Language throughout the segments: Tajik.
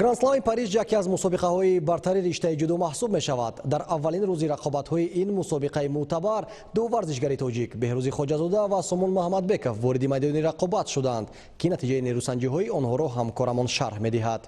Гранд-слами Париж яке аз мусобиқаҳои бартари риштаи ҷудо маҳсуб мешавад. Дар аввалин рӯзи рақобатҳои ин мусобиқаи мӯътабар ду варзишгари тоҷик, Беҳрӯзи Хоҷазода ва Сомон Муҳаммадбеков, вориди майдони рақобат шуданд, ки натиҷаи нерӯсанҷиҳои онҳоро ҳамкорамон шарҳ медиҳад.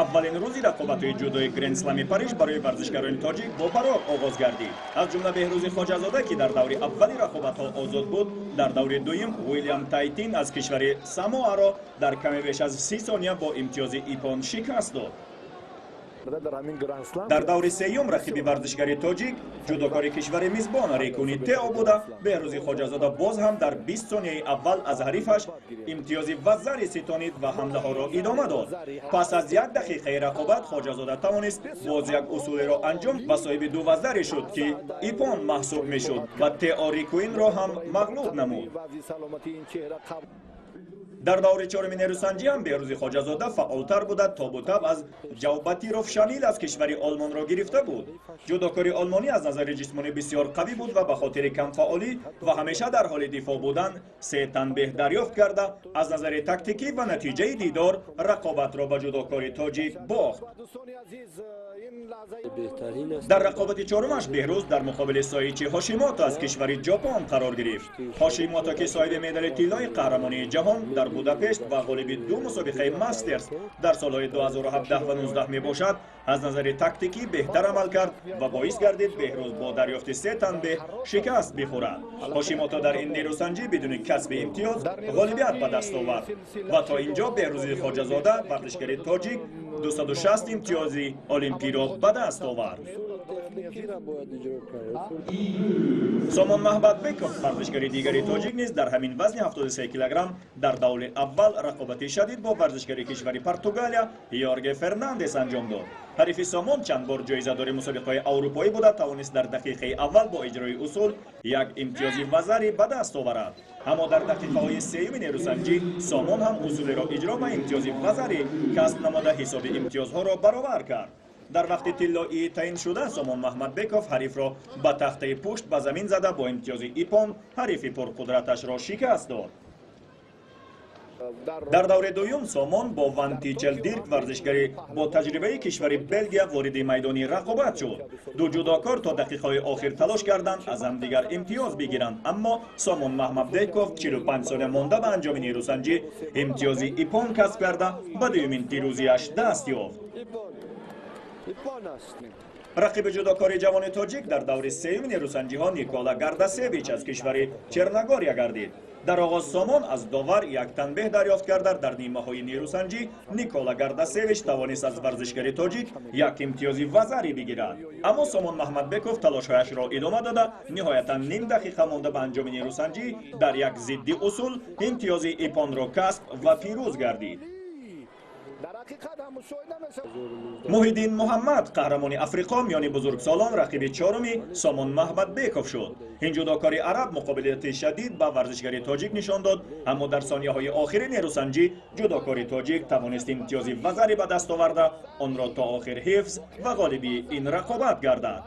Аввалин рӯзи рақобатҳои ҷудои Гранд-слами Париж барои варзишгарони тоҷик бо барор оғоз гардид. Аз ҷумла Беҳрӯзи Хоҷазода, ки дар даври аввали рақобатҳо озод буд, дар даври дуюм Уилям Тайтин аз кишвари Самоаро дар каме беш аз 30 сония бо имтиёзи иппон шикаст дод. Дар даври сеюм рақиби варзишгари тоҷик ҷудокори кишвари мизбон Рикуни Тео буда, Беҳрӯзи Хоҷазода боз ҳам дар 20 сонияи аввал аз ҳарифаш имтиёзи вазари ситонид ва ҳамлаҳоро идома дод. Пас аз як дақиқаи рақобат Хоҷазода тавонист боз як усулеро анҷом ва соҳиби ду вазаре шуд, ки иппон маҳсуб мешуд, ва Тео Рикуинро ҳам мағлуб намуд. Дар даври чоруми нерӯсанҷӣ ҳам Беҳрӯзи Хоҷазода фаъолтар буда, тобу таб аз Ҷавбатиров Шамил аз кишвари Олмонро гирифта буд. Ҷудокори олмонӣ аз назари ҷисмонӣ бисёр қавӣ буд ва ба хотири камфаъолӣ ва ҳамеша дар ҳоли дифоъ будан се танбеҳ дарёфт карда, аз назари тактикӣ ва натиҷаи дидор рақобатро ба ҷудокори тоҷик бохт. Дар рақобати чорумаш Беҳрӯз дар муқобили Соичи Ҳошимото аз кишвари Ҷопон қарор гирифт. Ҳошимото, ки соҳиби медали тиллои қаҳрамонии ҷаҳон дар Будапешт ва ғолиби ду мусобиқаи Мастерс дар солҳои 2017 ва 19 мебошад, аз назари тактикӣ беҳтар амал кард ва боис гардид Беҳрӯз бо дарёфти се танбеҳ шикаст бихӯрад. Ҳошимото дар ин нерӯсанҷӣ бидуни касби имтиёз ғолибият ба даст овард ва то ин ҷо Беҳрӯзи Хоҷазода, варзишгари тоҷик, 260 имтиёзи олимпиро ба даст овард. Сомон Маҳмадбеков, варзишгари дигари тоҷик, низ дар ҳамин вазни 73 килограмм дар даври аввал рақобати шадид бо варзишгари кишвари Португалия Йорге Фернандес анҷом дод. Ҳарифи Сомон чанд бор ҷоизадори мусобиқаҳои аврупоӣ буда, тавонист дар дақиқаи аввал бо иҷрои усул як имтиёзи вазарӣ ба даст оварад. Аммо дар дақиқаҳои сеюми нерӯсанҷӣ Сомон ҳам усулеро иҷро ва имтиёзи вазарӣ касб намода, ҳисоби имтиёзҳоро баровар кард. Дар вақти тиллоии таъин шуда Сомон Маҳмадбеков ҳарифро ба тахтаи пушт ба замин зада, бо имтиёзи иппон ҳарифи пурқудраташро шикаст дод. Дар даври дуюм Сомон бо Ван Тичел Дирк, варзишгари бо таҷрибаи кишвари Белгия, вориди майдони рақобат шуд. Ду ҷудокор то дақиқаҳои охир талош карданд аз ҳамдигар имтиёз бигиранд, аммо Сомон Маҳмадбеков 45 сония монда ба анҷоми нерӯсанҷӣ имтиёзи иппон касб карда, ба дуюмин пирӯзиаш даст ёфт. Рақиби ҷудокори ҷавони тоҷик дар даври сеюми нерӯсанҷиҳо Никола Гардасевич аз кишвари Черногория гардид. Дар оғоз Сомон аз довар як танбеҳ дарёфт карда, дар нимаҳои нерӯсанҷӣ Никола Гардасевич тавонист аз варзишгари тоҷик як имтиёзи вазарӣ бигирад. Аммо Сомон Маҳмадбеков талошҳояшро идома дода, ниҳоятан ним дақиқа монда ба анҷоми нерӯсанҷӣ дар як зидди усул имтиёзи иппонро касб ва пирӯз гардид. Муҳиддин Муҳаммад, қаҳрамони Африқо миёни бузургсолон, рақиби чоруми Сомон Маҳмадбеков шуд. Ин ҷудокори араб муқобилияти шадид ба варзишгари тоҷик нишон дод, аммо дар сонияҳои охири нерӯсанҷӣ ҷудокори тоҷик тавонист имтиёзи вазарӣ ба даст оварда, онро то охир ҳифз ва ғолиби ин рақобат гардад.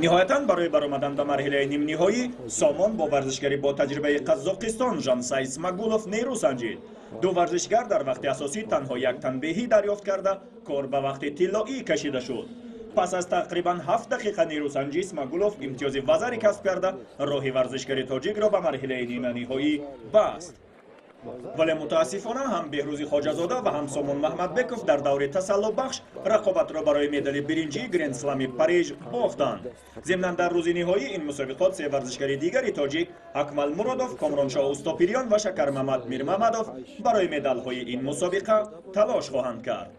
Ниҳоятан барои баромадан ба марҳилаи нимниҳоӣ Сомон бо варзишгари бо таҷрибаи Қазоқистон Жансай Смагулов нерӯ санҷид. Ду варзишгар дар вақти асосӣ танҳо як танбеҳӣ дарёфт карда, кор ба вақти тиллоӣ кашида шуд. Пас аз тақрибан 7 дақиқа нерӯсанҷӣ Смагулов имтиёзи вазарӣ касб карда, роҳи варзишгари тоҷикро ба марҳилаи ниманиҳоӣ баст. Вале мутаассифона ҳам Беҳрӯзи Хоҷазода ва ҳам Сомон Маҳмадбеков дар даври тасаллобахш рақобатро барои медали биринҷии Гранд-слами Париж бохтанд. Зимнан дар рӯзи ниҳоии ин мусобиқот се варзишгари дигари тоҷик, Акмал Муродов, Комроншоҳ Устопирён ва Шакармамад Мирмамадов, барои медалҳои ин мусобиқа талош хоҳанд кард.